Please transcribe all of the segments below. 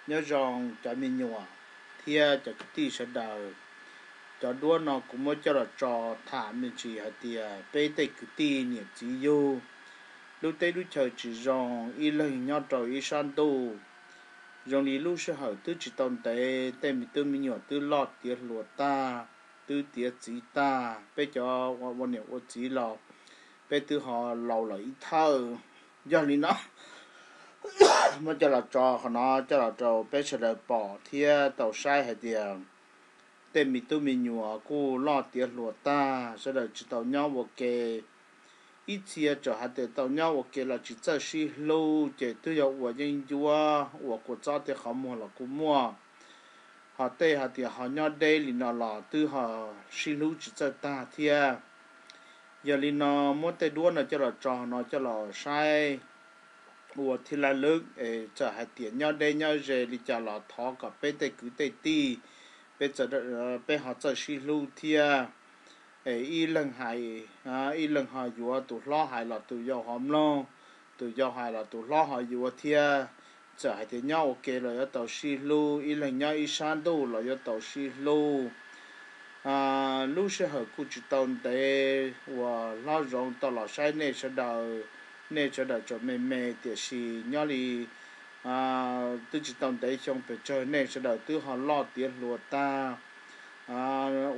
Nyob zoo cov me nyuam thiab cov kwv tij sawv daws. Cov duab no kuv muab coj los tso tham me ntsis hais tias peb tej kwv tij niam txiv yug lub teb lub chaw tsis zoo, ib leeg nyob rau ib sab ntuj. Zoo li lub sij hawm twb tsis tau ntev, tej me tub me nyuam twb loj tiav hluas tag, twb tiav txiv tag. Peb cov ua niam ua txiv los peb twb ho laus lawm ib thawj. Yog li no muab coj los tso qhov no coj los rau peb sawv daws pom thiab tau saib hais tias tej me tub me nyuam kuj loj tiav hluas tag, sawv daws tsis tau nyob ua ke. Ib txhia txawm hais tias tau nyob ua ke los tsis txawj sib hlub, ces twb yog ua yeeb ncuab ua kua txob tej qhov muag los kuj muaj. Ho tej hais tias ho nyob deb li no los twb ho sib hlub tsis txawj tag thiab. Yog li no muab tej duab no coj los tso no coj los saib ua thiaj laj lwb es txawm hais tias nyob deb nyob ze li cas los thov kom peb tej kwv tej tij peb, peb ho txawj sib hlub thiab. Es ib leeg hais, ib leeg ho yuav, tus hlob hais los tus yau ho mloog, tus yau hais los tus hlob ho yuav thiab. Txawm hais tias nyob ua ke los yuav tau sib hlub, ib leeg nyob ib sab ntuj los yuav tau sib hlub. Lub sij hawm kuj tsis tau ntev uas hlob Zoov tau los saib nej sawv daws, nej sawv daws tseem me me, tiam sis nyob li twb tsis tau ntev xyoo pes tsawg nej sawv daws twb ho loj tiav hluas tag,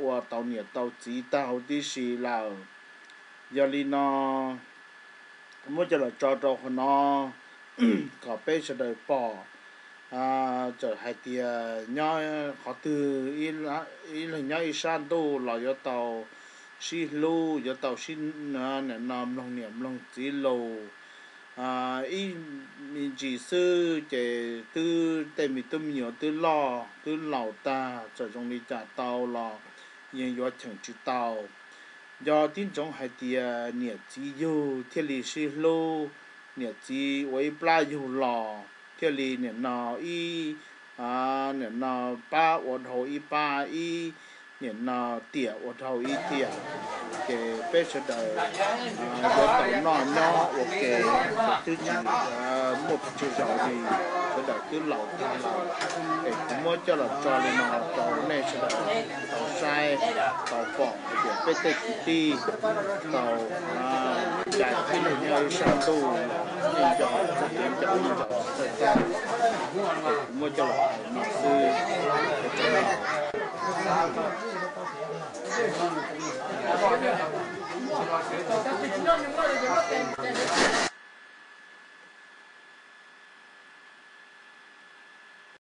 ua tau niam tau txiv tag huv tib si lawm. Yog li no muab coj los tso rau qhov no kom peb sawv daws pom. Txawm hais tias nyob qhov twg, ib leeg nyob ib sab ntuj los yuav tau sib hlub, yuav tau sib, nim no mloog niam mloog txiv lus. Ib me ntsis xwb ces twb tej me tub me nyuam twb loj twb laus tag, txawm zoo li cas tau los yeej yuav cheem tsis tau. Nco tib ntsoov hais tias niam txiv yug thiaj li sib hlub, niam txiv ua ib plab yug los thiaj li nim no ib, nim no pab ua dhau ib pab, ib nim no tiam ua dhau ib tiam. Ces peb sawv daws yuav tau noj nyob ua ke, twb tsis muaj pes tsawg zaus li, sawv daws twb laus tag lawm. Es kuv muab coj los tso li no rau nej sawv daws tau saib tau pom hais tias peb tej kwv tij tau cais ib leeg nyob ib sab ntuj, yeej yog txawj kev cai yeej yog txawj tag. Es kuv muab coj los hais no xwb.